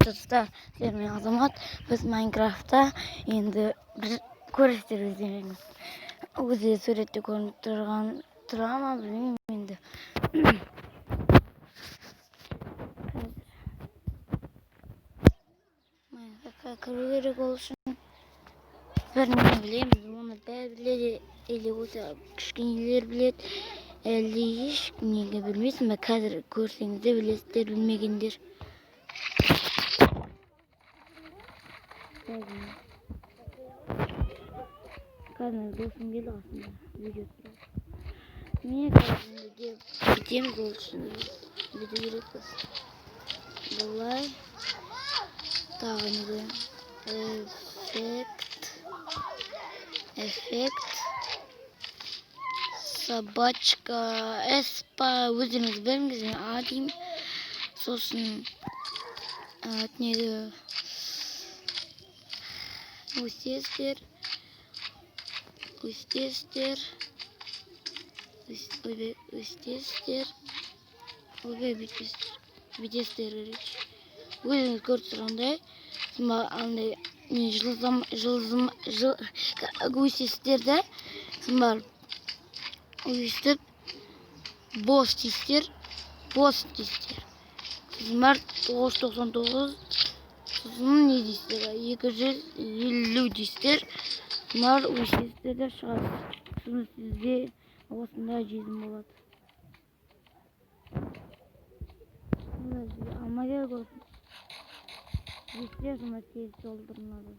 Достар, сіздермен Азамат. Біз Майнкрафтта енді бір көресіздер өздеріңіз. Өзі суретте көрініп тұрған тұра ма, білмеймін енді. Қазір Майнкрафтқа кіру керек, ол үшін бір не білеміз, оны бәрі біледі, или болса кішкенелер біледі, әлде ешкім неге білмейсің бе? Қазір көрсеңіз де білесіздер, білмегендер. Қазір досым келді, қасымда видео түсіріп. Міне, қазір енді бітеміз, ол үшін біту керекпіз. Былай тағы не қоямын? Эффект, эффект, собачка, С па, өздеріңіз біліңіз, мен А деймін. Сосын неді өстесіздер, өстесіздер, ойбай, өстесіздер, ойбай, бүйтесіздер, бүйтесіздер, короче, өзіңіз көріп тұрғандай. Андай не жылдам жылдым жыл өстесіздер да, сосын барып өйстіп бос дейсіздер, бос дейсіздер, сосын барып 999, сосын не дейсіздер, 250 дейсіздер, сосын барып өйстесіздер де шығасыз. Сосын сізде осындай жизнь болады. Алма керек болсын, өйстсе, сонда тез толтырылады.